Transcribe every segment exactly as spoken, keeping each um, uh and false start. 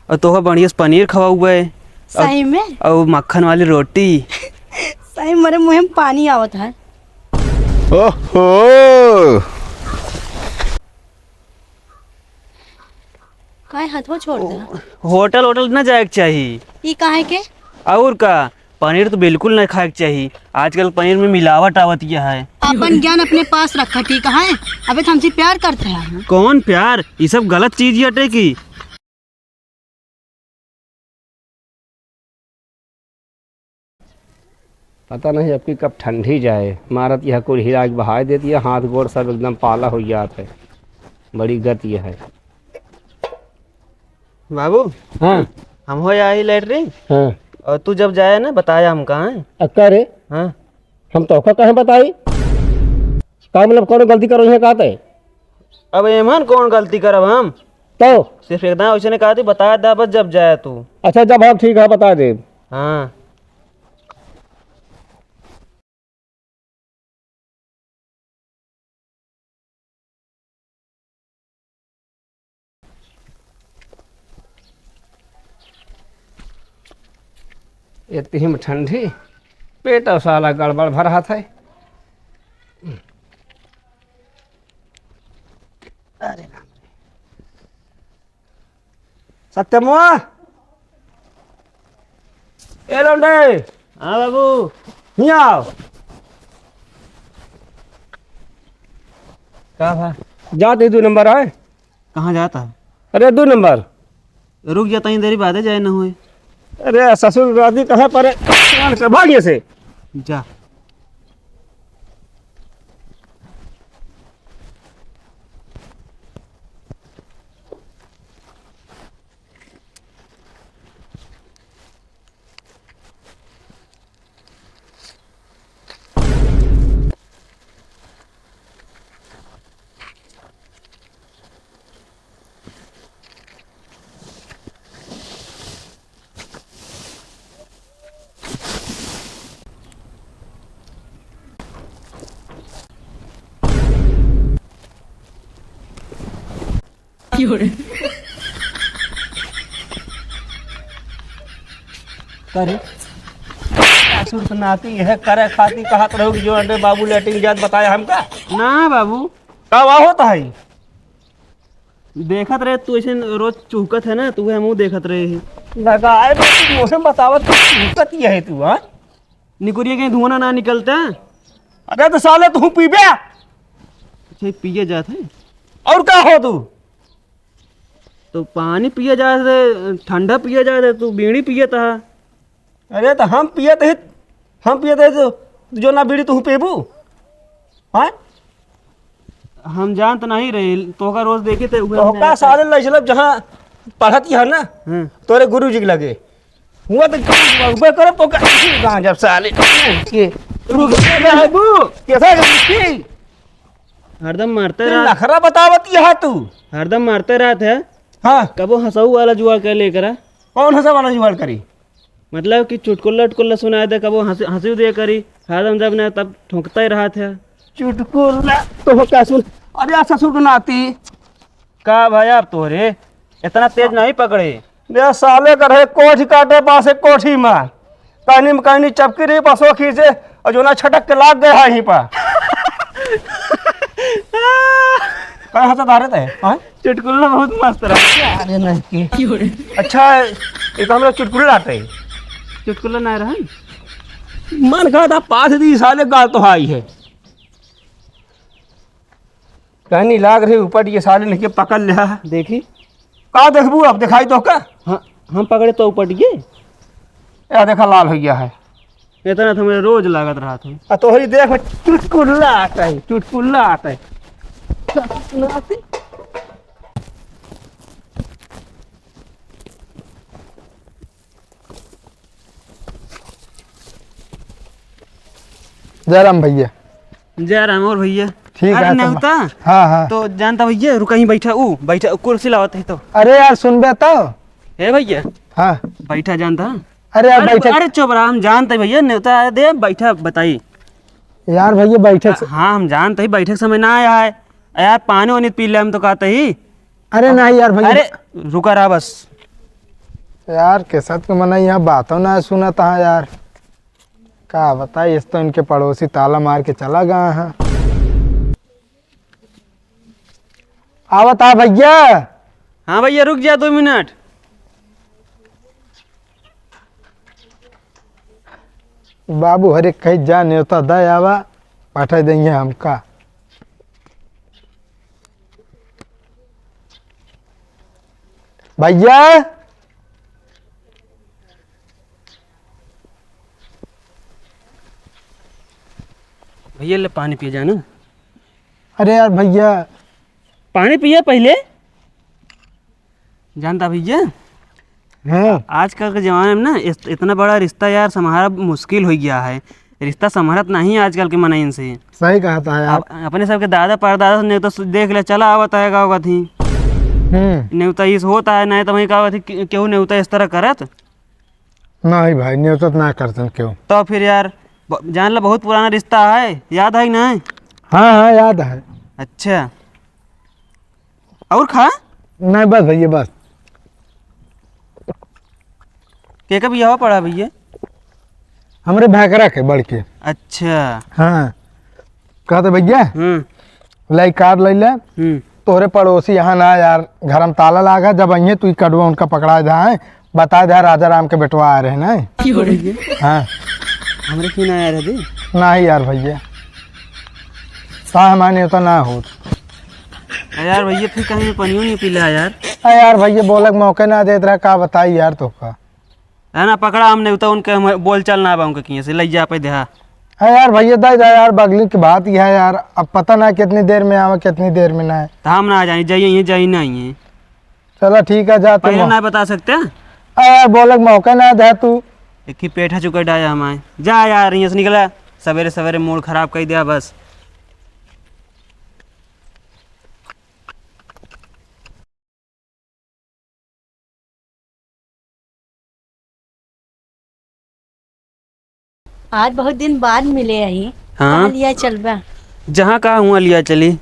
और तोहका बढ़िया से पनीर खवाउबे। सही में? और मक्खन वाली रोटी। सही, मेरे मुँह में पानी आवत है। ओहो। काहे हथवा छोड़ दे? होटल, होटल ना जाए के चाही। ई काहे के? और का, पनीर तो बिल्कुल ना खाए के चाही। आजकल पनीर में मिलावट आवत है। अपन ज्ञान अपने पास रखा, ठीक है? अबे तो हमसे प्यार करते हैं। कौन प्यार? ये सब गलत चीज हटे की। पता नहीं अब की कब ठंडी जाए, मारत यह कुल हिला के बहाय देती है, हाथ गोड़ सब एकदम पाला हो जात है, बड़ी गति है। बाबू, हाँ। हम हो आई लेटरिन। हाँ। और तू जब जाए ना, बताया हमका, हैं? अक्का रे। हाँ। हम तोहका कहाँ बताई? का मतलब, कौन गलती करो यहाँ कहते? अब एमन कौन गलती करब हम? तो? सिर्फ एकदम वैसे ने कहा थी, बता दा बस जब जाए तू। अच्छा, जब हम ठीक है, बता दे। हाँ। इतनी में ठंडी, पेट और साला गड़बड़ भर हाथ है। अरे राम रे। सत्यमुआ, ए लौंडे। हाँ बाबू। हियाँ आओ। का भा? जात ही दो नंबर आए। कहाँ जाता है? अरे दो नंबर। रुक जा, तनी देरी बादे जाए न होए। अरे ससुर राती कहाँ पर है? भाग यहाँ से। जा। करे। ससुर से नाती यह करे खाती कहत रहो कि जो अंडे बाबू लेटरिन जात बताया हमका। ना बाबू। का हुआ होता है? देखत रहे तू ऐसे रोज चुहकत है ना, तू हमहू देखत रहे है। लगाए बे तू मोहे बतावत कि चुहकत ही है तू, हाँ? निकुरिया के धुआं ना निकलता? अरे तो साले तू पीबे? अच्छा, पिए जात है। और का हो तू? तो पानी पिए जात है, ठंडा पिए जात है, तू बीड़ी पिए था। अरे तो हम पियत ही, हम पियत ही तो जो ना बीड़ी तू पीबू? हाँ? हम जानत नहीं रहे, तोहका रोज देखे थे, उहे तोहका हमने साले लइसलब जहाँ पढ़त ही है ना, हाँ। तोरे गुरु जी के लगे। हुआ तो गाँव में करे तो का-, गाँव जब साले के रुक जा बाबू। कैसा रुकी? हरदम मारते ये रहत। नखरा बतावत यहाँ तू। हरदम मारते रहत है। हाँ। कबो हंसऊ वाला जुआर कर लेकर आ। कौन हंसा वाला जुआर करी? मतलब कि चुटकुल्ला उटकुल्ला सुनाए दे, कबो हंसी, हंसी दे करी, हरदम जब ना तब ठोंकता ही रहत है। चुटकुल्ला तो हो क्या सुन, अरे यार ससुर के नाती। का भाई आप तोरे इतना तेज नहीं पकड़े? ये साले कर है कोठी काटे पास एक कोठी में, कहनी में कहनी चपकी रही बसो खींचे और जो ना छटक के लाग गए है यहीं पर। कहाँ हंसा धारे थे? हाँ? चुटकुल्ला बहुत मस्त रहा। अरे नहीं की। अच्छा, ये तो हम लोग चुटकुल्ला आते हैं। चुटकुल्ला ना रहा। मन कहा था पास दी साले गाल तो आई है। कहनी लाग रही ऊपर ये साले नहीं के पकड़ लिया। देखी। का देखबू अब दिखाई तो का? हाँ, हम पकड़े तो ऊपर ये। या देखा लाल हो गया है। इतना तो मेरे रोज लागत रहा था। आ तोहरी देख में चुटकुल्ला आता है, चुटकुल्ला आता है। जय राम भैया। जय राम और भैया। ठीक अरे है, तो नेवता। हाँ, हाँ। तो जानता भैया, रुका ही बैठा, ऊ बैठा, कुर्सी लावत है तो। अरे यार, सुनबे तो। हे भैया। हाँ। बैठा जानता। अरे यार, अरे, बैठा। अरे चुप रहा, हम जानते भैया, नेवता दे, बैठा बताई। यार भैया, बैठक से हाँ, हम जानते ही बैठक समय ना आया है। यार, पानी वानी पी ले, हम तो कहते ही। अरे नहीं यार भैया। अरे, रुका रहा बस। यार, केसत के मनई यहाँ बातों ना सुनत हा यार। का बताई, इस तो इनके पड़ोसी ताला मार के चला गया है। आवत हा भइया। हाँ भइया, रुक जा दो मिनट। बाबू हरे कहीं जा, नेवता दे आवा, पठा देंगे हमका। भइया। भइया, ले पानी पिए जाना। अरे यार भइया। पानी पिए पहिले। जानता भइया, हाँ। आजकल के जमाने में ना इस-, इतना बड़ा रिश्ता यार संभाला मुश्किल होइ गया है। रिश्ता संभरत नहीं आजकल के मनइन से। सही कहत हा यार। अप-, अपने सबके दादा परदादा से नेवता सु-, देख ले, चला आवत है गाँव का थी। हम्म। नेवता इस होत है, नहीं तो वहीं का होत है कि-, केहू नेवता इस तरह करत। नहीं भाई, नेवता तो ना करतन केहू। तो फिर यार, ब-, जान ला बहुत पुराना रिश्ता है, याद है कि नहीं? हाँ, हाँ, याद है। अच्छा। और खा? नहीं, बस भइया, बस। केका बियाह पड़ा भइया? हमरे भैकरा के बड़के। अच्छा। हाँ। कहते भइया, हम्म। लाई card लइ ले। हम्म। तोहरे पड़ोसी यहाँ ना यार, घर में ताला लागा, जब अइहें तू ही कटवा उनका पकड़ा जाए, बता दे राजा राम के बेटवा आ रहे ना। की हो रही है? हाँ। हमरे की ना आ रहे दे? नहीं यार भइया। ता हमारे नेवता ना होत। अरे यार भइया, फिर कहीं पनियो नहीं पीला यार। अरे यार भइया, बोलक मौके ना देत रहा, का बताई यार तोका। है ना, पकड़ा हम नेवता उनके, हम बोलचाल ना बा उनके किए से, लइ जा पे देहा। अरे यार भइया, दे दे यार, बगली की बात ही है यार, अब पता ना कितनी देर में आवे, कितनी देर में ना आए। तो हम ना जाई, जाइए, ये जाई ना आइए। चला ठीक है, जा तू पहले वहाँ। ना बता सकते? अरे यार, बोलक मौका ना दे तू। एक ही पेठा चुका डाया हमारे। जा यार, यहाँ से निकला, सवेरे सवेरे mood खराब कर दिया बस। आज बहुत दिन बाद मिले हई। हाँ। कहाँ लिया चलबा? जहाँ कहा हुआ लिया चली।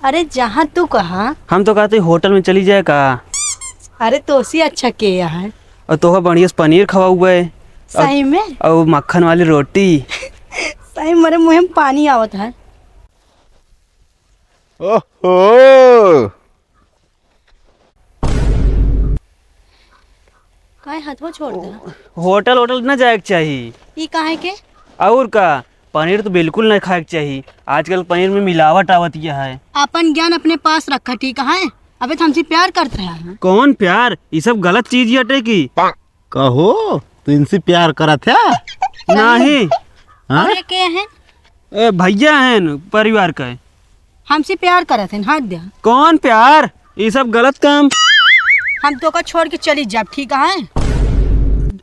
अरे जहाँ तू कहा। हम तो कहते होटल में चली जाए का? अरे तोसी अच्छा के है? और तोहर बढ़िया से पनीर खवाउबे। सही में? और मक्खन वाली रोटी। सही, मेरे मुँह में पानी आवत है। ओहो। काहे हथवा छोड़ दे? होटल, होटल ना जाए के चाही। ई काहे के? और का, पनीर तो बिल्कुल ना खाए के चाही। आजकल पनीर में मिलावट आवत है। अपन ज्ञान अपने पास रखा, ठीक है? अबे तो हमसे प्यार करत रहा है। कौन प्यार? ई सब गलत चीज हटे की। कहो, तू इनसे प्यार करत है? नहीं। हाँ? अरे के हैं? ए, भइया हैं परिवार का। हमसे प्यार करत हैं, हाथ दे। कौन प्यार? ई सब गलत काम। हम तोका छोड़ के चली जाब, ठीक है?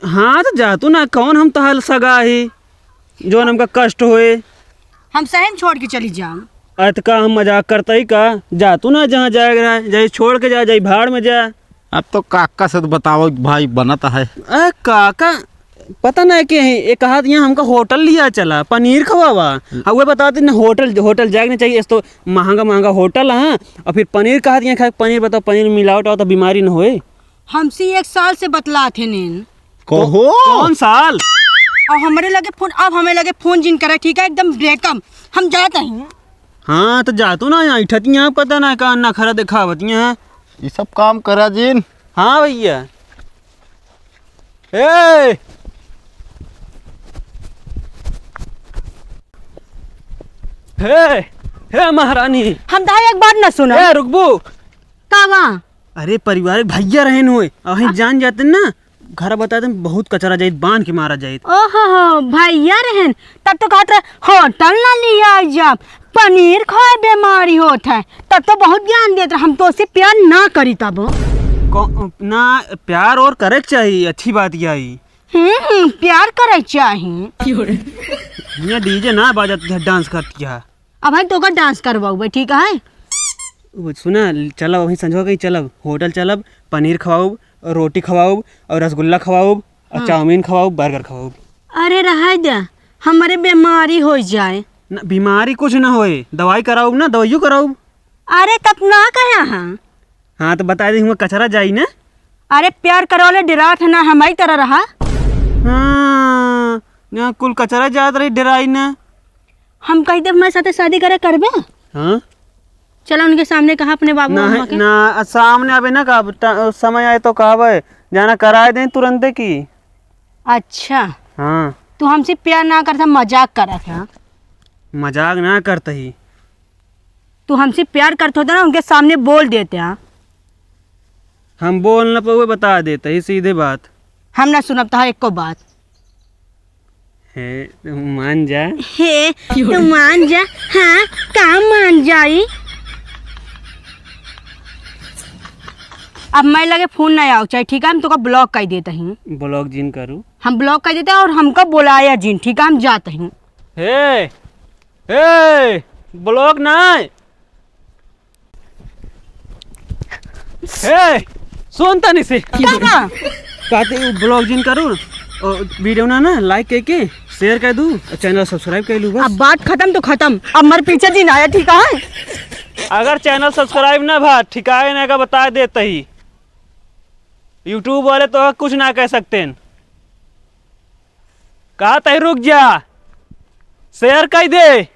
हाँ, तो जा तू ना, कौन हम तोहार सगा ही, जौन हमका कष्ट होए। हम सही में छोड़ के चली जाब। अरे तो का हम मजाक करता ही का? जा तू ना, जहाँ जाए के रहे, जाई छोड़ के जा, जाई भाड़ में जा। अब तो काका से तो बताओ भाई, बनत है। अरे काका, पता ना के है, एक हाथ यहाँ हमका होटल लिया चला, पनीर खवावा। हाँ, वह बताते ना, होटल, होटल जाए के नहीं चाहिए, इस तो महंगा महंगा होटल है, और फिर पनीर कहा यहाँ खाए, पनीर बताओ, पनीर मिलावट आओ तो बीमारी न होए। हमसे एक साल से बतलात है नेन। कहो। कौन साल? अब हमरे लगे फोन, अब हमें लगे फोन जिन करे, ठीक है, एकदम breakup। हम जात हैं। हाँ, तो जा तू ना, यहाँ ऐठत यहाँ पता ना का नखरा दिखावत यहाँ। ये सब काम करा जिन। हाँ भइया। ए! हे, हे महारानी। हम तहार एक बात ना सुना। ए, रुकबू। का बा? अरे, परिवार के भइया रहेन होए, अहीं आ- जान जाते ना, घर बता देन, बहुत कचरा जाइत, बांध के मारा जाइत। ओहो हो, भइया रहेन, तब तो कहत रहे, होटल ना लिया जाब, पनीर खाए बेमारी होत है, तब तो बहुत ज्ञान देत रहे, हम तो उसे प्यार ना करी तब। को-, ना, प्यार और करे के चाही, अच्छी बात यही। हम्म, प्यार करे चाही। हियाँ डीजे ना बाजत है, डांस करती है। अब भाई तोका डांस करवाउबे, ठीक है? वो सुना, चलब अभी संझवा कहीं चलब, होटल चलब, पनीर खवाउब, रोटी खवाउब, और रसगुल्ला खवाउब, और हाँ। चाउमीन खवाउब, बर्गर खवाउब। अरे रहा दे, हमरे बेमारी होइ जाए। न, बीमारी कुछ ना होए, दवाई कराउब ना, दवाइयो कराउब। अरे तब ना कहा हाँ। हाँ, तो बता दी, हुआ कचरा जाई ना। अरे प्यार करे वाले डेरात है ना, हम आई तरह रहा। हाँ, यहाँ कुल कचरा जात रही डेराई ना। हम कही देब हमारे साथे शादी करे करबे? हाँ? चलो उनके सामने कहा अपने बाबू ना, अम्मा के। ना, सामने अबे ना कहा, ट-, समय आए तो कहबे, जाना कराए दें तुरंते की। अच्छा। हाँ। तू हमसे प्यार ना करता, मजाक करत है। मजाक ना करत ही। तू हमसे प्यार करत होता ना, उनके सामने बोल देते हैं। हम बोल न पउए, बता देत ही सीधे बात। हम ना सुनब तोहार एको बात। हे, तू मान जा। हे, तू मान जा। हाँ, का मान जाई? अब मैं लगे फोन ना आओ चाहे, ठीक है, हम तोका block कर देत ही। Block जिन करू। हम block कर देते हैं और हमका बुलाया जिन, ठीक है, हम जात ही। हे, हे, block ना। हे, सुन तनी से। का बा? कहते उ block जिन करू, और video ना, ना like करके share कर दू और channel subscribe कर लू बस। अब बात खत्म तो खत्म, अब मर पीछे जिन आया, ठीक है? अगर channel subscribe ना भा, ठिकाए ना का बता देत ही। YouTube वाले तो कुछ ना कह सकते हैं। कहा तही रुक जा, share कर दे।